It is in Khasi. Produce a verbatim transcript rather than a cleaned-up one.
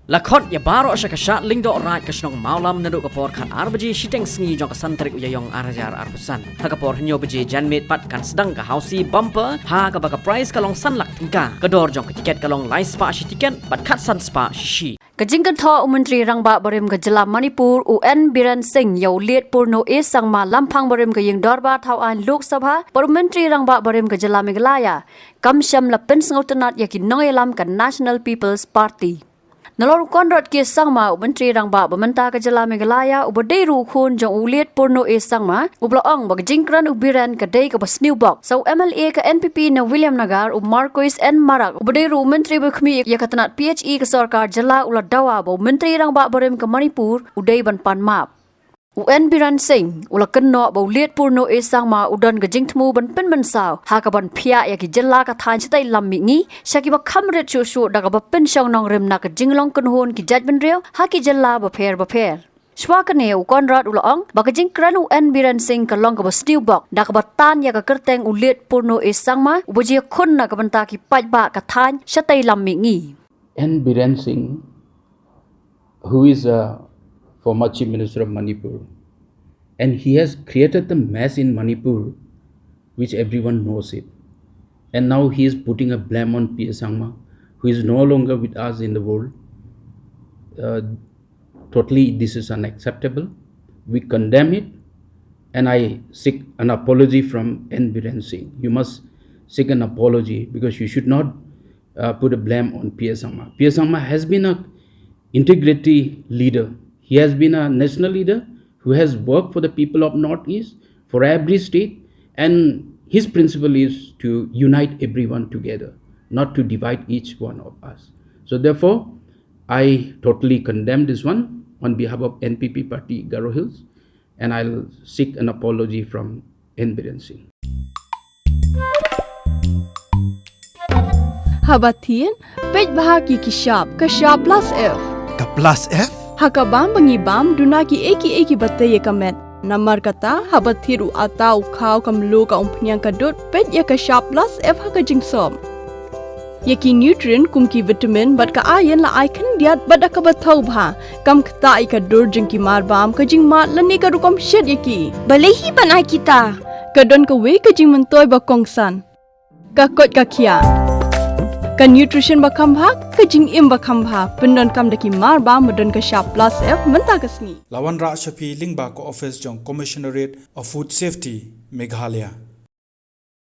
La khot ïa baroh sha ka Shad Lyngdoh Raid ka shnong Mawlam naduh ka por khat ar baje shiteng sngi jong ka san tarik u Ïaïong ar hajar arphew san. Ha ka por hynñiew baje janmiet pat kan sdang ka Housie Bumper ha kaba ka prize ka long san lak tyngka. Ka dor jong ka tiket ka long lai spah shi tiket bad khatsan spah shi shi. Ka jingkynthoh u Myntri Rangbah barim ka jylla Manipur u N Biren Singh ïa u Liet Purno A Sangma, lamphang barim ka ïing dorbar thaw aiñ Lok Sabha, bad u Myntri Rangbah barim ka jylla Meghalaya kam shym la pynsngewtynnad ïa ki nongïalam ka National People's Party. Nalor u Conrad K Sangma, u Myntri Rangbah ba mynta ka jylla Meghalaya, uba dei ruh u khun jong u Liet Purno A Sangma, uba la ong ba ka jingkren u Biren ka dei kaba sniew bok. Sa u M L A ka N P P na Williamnagar, u Marcuise N Marak, uba dei ruh u Myntri ba khmih ïa ka tnat P H E ka sorkar jylla, u la dawa ba u Myntri Rangbah barim ka Manipur u dei ban pan map. U N Biren Singh u la kynnoh ba u Liet Purno A Sangma u don ka jingthmu ban pynmynsaw ha kaban phiah ïa ki jylla ka thaiñ shatei lam mihngi sha kiba kham rit shuh shuh da kaba pynshong nongrim na ka jinglong kynhun ki jaitbynriew ha ki jylla bapher bapher. Shuwa kane u Conrad u la ong ba ka jingkren u N Biren Singh ka long kaba sniew bok da kaba tan ïa ka kyrteng u Liet Purno A Sangma uba jia khun na ka bynta ki paidbah ka thaiñ shatei lam mihngi. N Biren Singh, who is a former Chief Minister of Manipur, and he has created the mess in Manipur, which everyone knows it. And now he is putting a blame on P A Sangma, who is no longer with us in the world. Uh, totally, this is unacceptable. We condemn it, and I seek an apology from N Biren Singh. You must seek an apology because you should not uh, put a blame on P A Sangma. P A Sangma has been a integrity leader. He has been a national leader who has worked for the people of Northeast, for every state, and his principle is to unite everyone together, not to divide each one of us. So therefore, I totally condemn this one on behalf of N P P party Garo Hills, and I'll seek an apology from N Biren Singh. Haba thied, peit bha ïa ki shap, ka shap plus F. Ka plus F? Ha ka bam ba ngi bam, duna kiei kiei kiba tei ïa ka met. Namar kata, haba thied u atta, u khaw, ka mluh, ka umphniang, ka dud, peit ïa ka shap plus F ha ka jingsop. Ïa ki nutrient kum ki vitamin bad ka iron la ai khyndiat bad da kaba thaw bha. Kam ktah ïa ka dur jong ki marbam, ka jingmad lane ka rukom shet ïa ki. Balei hi ban ai kita? Ka don kawei ka jingmyntoi ba kongsan. Ka koit ka khiah. Ka nutrition ba kham bha, ka jingim ba kham bha. Pyndonkam da ki marbam ba don ka shap plus F mynta ka sngi. La wanrah sha phi lyngba ka office jong Commissionerate of Food Safety, Meghalaya.